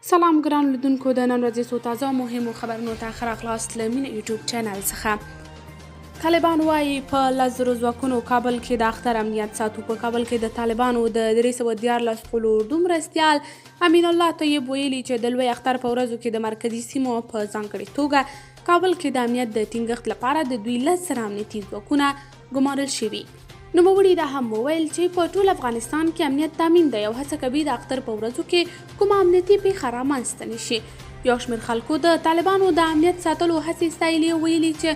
سلام ګران لیدونکو، د نن ورځې څو تازه او مهمو خبرونو ته ښه راغلاست له مینه یوټیوب چینل څخه. طالبان وايي په 10,000 ځواکونو کابل کې د اختر امنیت ساتو. په کابل کې د طالبانو د 313 قول اردو مرستیال امین الله طیب ویلي چې د لوی اختر په ورځو کې د مرکزي سیمو په ځانګړې توګه کابل کې د امنیت د ټینګښت لپاره د دوی 10,000 امنیتي ځواکونه ګمارل شوي. نوموړي دا هم وویل چې په ټول افغانستان کې امنیت تامین دی او هڅه کوي د اختر په ورځو کې کومه امنیتي پیښه رامنځته نه شي. یو شمېر خلکو د طالبانو د امنیت ساتلو هڅې ستایلي او ویلي چې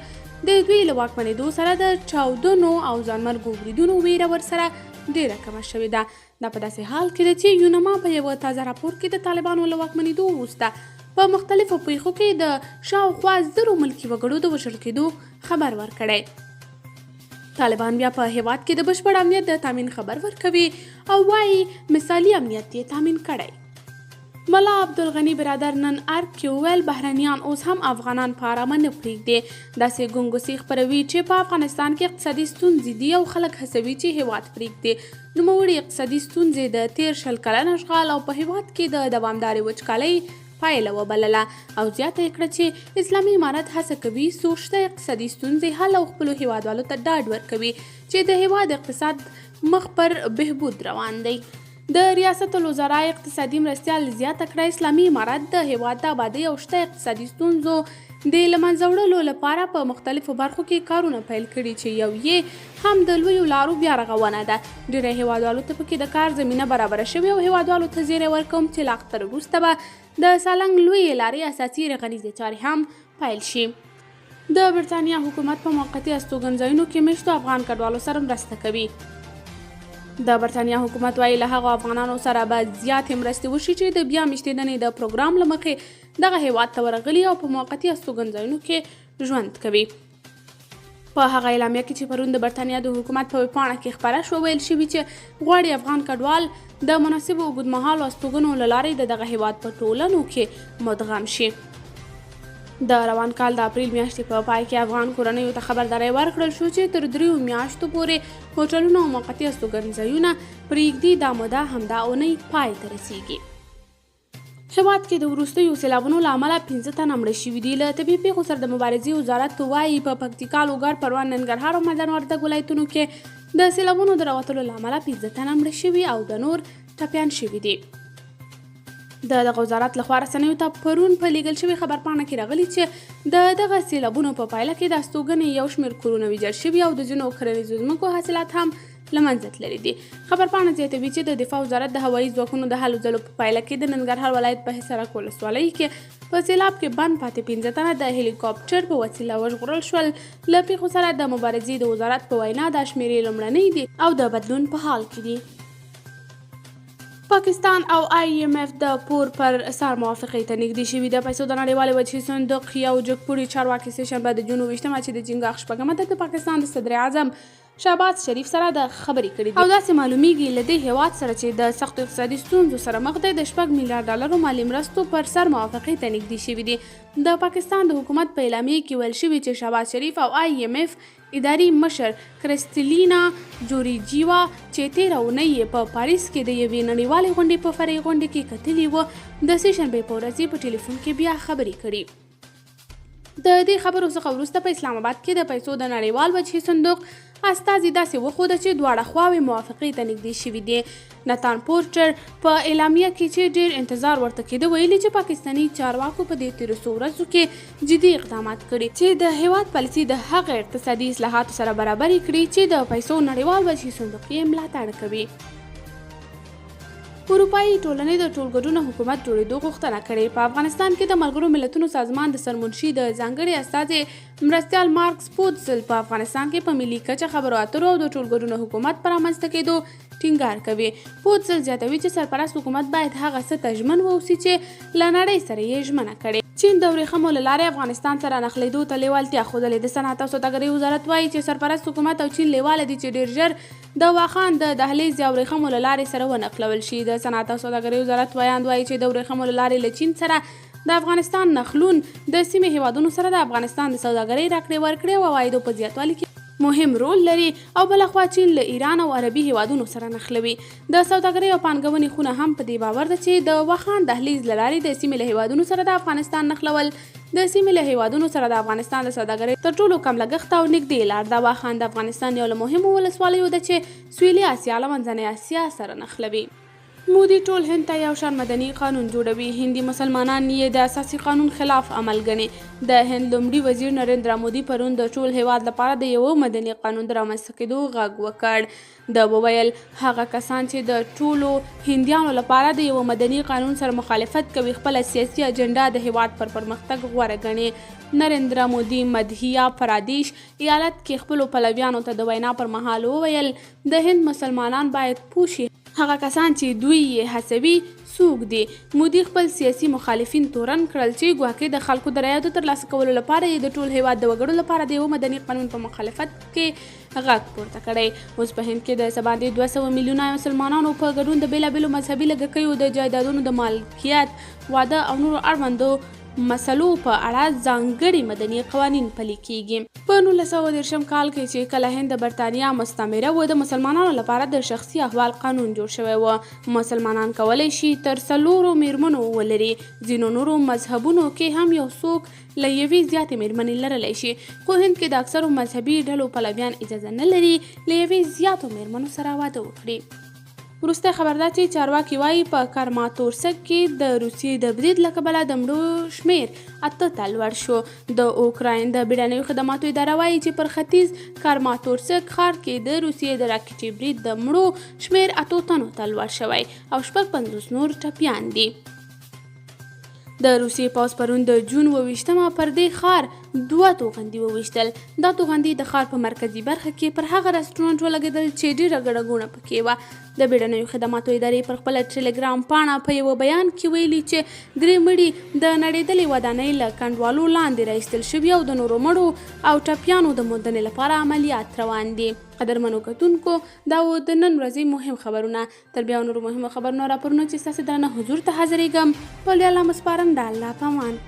د دوی له واکمنېدو سره د چاودنو او ځانمرګو بریدونو ویره ورسره ډېره کمه شوې ده. دا په داسې حال کې ده چې یونما په یوه تازه راپور کې د طالبانو له واکمنېدو وروسته په مختلفو پیښو کې د شاوخوا 1000 ملکي وګړو د وژل کېدو خبر ورکړی. طالبان بیا په هیواد کې د بشپړ امنیت د تامین خبر ورکوي او وايي مثالي امنیت یې تامین کړی. ملا عبدالغني برادر نن ارګ کې وویل، بهرنیان اوس هم افغانان په ارامه نه پرېږدي، داسې ګنګوسې خپروي چې په افغانستان کې اقتصادي ستونزې دي او خلک هڅوي چې هیواد پرېږدي. نوموړي اقتصادي ستونزې د تېر 20 کلن اشغال او په هیواد کې د دوامدارې وچکالۍ پایله وبلله او زیاته یې کړه چې اسلامي امارت هڅه کوي څو شته اقتصادي ستونزې حل او خپلو هیوادوالو ته ډاډ ورکوي چې د هیواد اقتصاد مخ پر بهبود روان دی. د ریاست الوزرا اقتصادي مرستیال زیاته کړه، اسلامي امارت د هیواد د آبادۍ او شته اقتصادي ستونزو د له منځه وړلو لپاره په مختلفو برخو کې کارونه پیل کړي چې یو یې هم د لویو لارو بیا رغونه ده. ډېری هیوادوالو ته پکې د کار زمینه برابره شوې او هیوادوالو ته زیری ورکوم چې له اختر وروسته به د سالنګ لویې لارې اساسي رغنیزې چارې هم پیل شي. د برتانیا حکومت په موقتي استوګنځایونو کې مېشتو افغان کډوالو سره مرسته کوي. د برتانیا حکومت وايي له هغو افغانانو سره به زیاتې مرستې وشي چې د بیا مېشتېدنې د پروګرام له مخې دغه هېواد ته ورغلي او په موقتي استوګنځایونو کې ژوند کوي. په هغه اعلامیه کې چې پرون د برتانیا د حکومت په ویبپاڼه کې خپره شوه، ویل شوي چې غواړي افغان کډوال د مناسبو اوږدمهالو استوګنو له لارې د دغه هېواد په ټولنو کې مدغم شي. د روان کال د اپریل میاشتې په پای کې افغان کورنیو ته خبرداری ورکړل شو چې تر 3 میاشتو پورې هوټلونه او موقتي استوګنځایونه پرېږدي. دا موده همدا اونۍ پای ته رسیږي. هېواد کې د وروستیو سیلابونو له امله 5 تنه مړه شوي دي. له طبیعي پېښو سره د مبارزې وزارت وايي په پکتیکا، لوګر، پروان، ننګرهار او میدان وردګ ولایتونو کې د سیلابونو د راوتلو له امله 5 تنه مړه شوي او د نور ټپیان شوي دي. د دغه وزارت لخوا رسنیو ته پرون په لیږل شوې خبرپاڼه کې راغلي چې د دغه سیلابونو په پایله کې د استوګنې یو شمېر کورونه ویجاړ شوي او د ځینو کرنیزو ځمکو حاصلات هم له منځه تللي دي. خبرپاڼه زیاتوي چې د دفاع وزارت د هوایي ځواکونو د هلو ځلو په پایله کې د ننګرهار ولایت په حصارک ولسوالۍ کې په سیلاب کې بند پاتې 5 تنه د هلیکوپټر په وسیله وژغورل شول. له پیښو سره د مبارزې د وزارت په وینا دا شمېرې لومړنۍ دي او د بدلون په حال کې دي. پاکستان او آی ایم اف د پور پر سر موافقې ته نږدې شوي. د پیسو د نړیوالې وجهې صندوق یو جګپوړي چارواکي سه شنبه د جون 27مه چې د چنګاښ 6مه ده د پاکستان د صدراعظم شهباز شریف سره د خبرې کړې دي او داسې معلومیږي له دې هیواد سره چې د سختو اقتصادي ستونزو سره مخ دی د 6 میلیارډ ډالرو مالي مرستو پر سر موافقې ته نږدې شوي دي. د پاکستان د حکومت په اعلامیې کې ویل شوي چې شهباز شریف او آی ایم اف اداري مشر کرستلینا جوریجیوا چې تېره اونۍ یې په پاریس کې د یوې نړیوالې غونډې په فرعي غونډې کې کتلي و، د سې شنبې په ورځ یې په ټلیفون کې بیا خبرې کړي. د دې خبرو څخه وروسته په اسلام آباد کې د پیسو د نړیوال وجهي صندوق استازي داسې وښوده چې دواړه خواوې موافقې ته نږدې شوي دي. نتان پورټر په اعلامیه کې چې ډېر انتظار ورته کېده ویلي چې پاکستاني چارواکو په دې تېرو څو ورځو کې جدي اقدامات کړي چې د هېواد پالیسي د هغه اقتصادي اصلاحاتو سره برابرې کړي چې د پیسو نړیوال وجهي صندوق یې ملاتړ کوي. اروپایي ټولنې د ټولګډونه حکومت جوړېدو غوښتنه کړې. په افغانستان کې د ملګرو ملتونو سازمان د سرمنشي د ځانګړي استازي مرستیال مارکس پوتزل په افغانستان کې په ملي کچه خبرو اترو او د ټولګډونه حکومت پر رامنځته کېدو ټینګار کوي. پوتزل زیاتوي چې سرپرست حکومت باید هغه څه ته ژمن واوسي چې له نړۍ سره یې ژمنه کړې. چین د ورېښمو له لارې افغانستان سره نښلېدو ته لېوالتیا ښودلې. د صنعت او سوداګرۍ وزارت وایي چې سرپرست حکومت او چین لېواله دي چې ډېر ژر د واخان د دهلیز یا ورېښمو له لارې سره ونښلول شي. د صنعت او سوداګرۍ وزارت ویاند وایي چې د ورېښمو له لارې له چین سره د افغانستان نښلون د سیمې هېوادونو سره د افغانستان د سوداګرۍ راکړې ورکړې او عوایدو په زیاتوالي کې مهم رول لري او بل خوا چین له ایران او عربي هیوادونو سره نښلوي. د سوداګرۍ او پانګونې خونه هم په دې باور ده چې د واخان دهلیز له لارې د سیمې له هیوادونو سره د افغانستان نښلول د سیمې له هیوادونو سره د افغانستان د سوداګرۍ تر ټولو کم لګښته او نږدې لار ده. واخان د افغانستان یو له مهمو ولسوالیو ده چې سویلي اسیا له منځنۍ اسیا سره نښلوي. مودي ټول هند ته یو شان مدني قانون جوړوي، هندي مسلمانان یې د اساسي قانون خلاف عمل ګڼي. د هند لومړي وزیر نریندرا مودي پرون د ټول هیواد لپاره د یوه مدني قانون د رامنځته کېدو غږ وکړ. ده وویل، هغه کسان چې د ټولو هندیانو لپاره د یوه مدني قانون سره مخالفت کوي، خپله سیاسي اجنډا د هیواد پر پرمختګ غوره ګڼي. نریندرا مودي مدهیا پرادیش ایالت کې خپلو پلویانو ته د وینا پر مهال وویل، د هند مسلمانان باید پوه شي، هغه کسان چې دوی یې هڅوي څوک دي. مودي خپل سیاسي مخالفین تورن کړل چې ګواکې د خلکو د رایو د ترلاسه کولو لپاره یې د ټول هیواد د وګړو لپاره د یوه مدني قانون په مخالفت کې غږ پورته کړی. اوس په هند کې د څه باندې 200 میلیونه مسلمانانو په ګډون د بېلابېلو مذهبي لږکیو د جایدادونو د مالکیت، واده او نورو اړوندو مسلو په اړه ځانګړي مدني قوانین پلي کیږي. په 1930 کال کې چې کله هند د برتانیا مستعمره و، د مسلمانانو لپاره د شخصي احوال قانون جوړ شوی و. مسلمانان کولی شي تر څلورو میرمنو ولري. ځینو نورو مذهبونو کې هم یو څوک له یوې زیاتې میرمنې لرلی شي، خو هند کې د اکثرو مذهبي ډلو پلویان اجازه نه لري له یوې زیاتو میرمنو سره واده وکړي. وروستی خبر دا چې چارواکي وايي په کرماتورسک کې د روسیې د برید له کبله د مړو شمېر 8 ته لوړ شو. د اوکراین د بیړنیو خدماتو اداره وايي چې پر ختیځ کرماتورسک ښار کې د روسیې د راکټي برید د مړو شمېر 8 تنو ته لوړ شوی او 56 نور ټپیان دي. د روسیې پوځ پرون د جون 27مه پر دې ښار دوه توغندي وویشتل. دا توغندي د ښار په مرکزي برخه کې پر هغه رستورانټ ولګېدل چې ډېره ګڼه ګوڼه پکې وه. د بیړنیو خدماتو ادارې پر خپله ټیلیګرام پاڼه په یوه بیان کې ویلي چې درې مړي د نړېدلې ودانۍ له کنډوالو لاندې را ایستل شوي او د نورو مړو او ټپیانو د موندنې لپاره عملیات روان دي. قدرمنو کتونکو، دا و د نن ورځې مهم خبرونه. تر بیا نورو مهمو خبرونو راپورونو چې ستاسو درنه حضور ته حاضرېږم، په لوی الله مو سپارم، د الله په امان.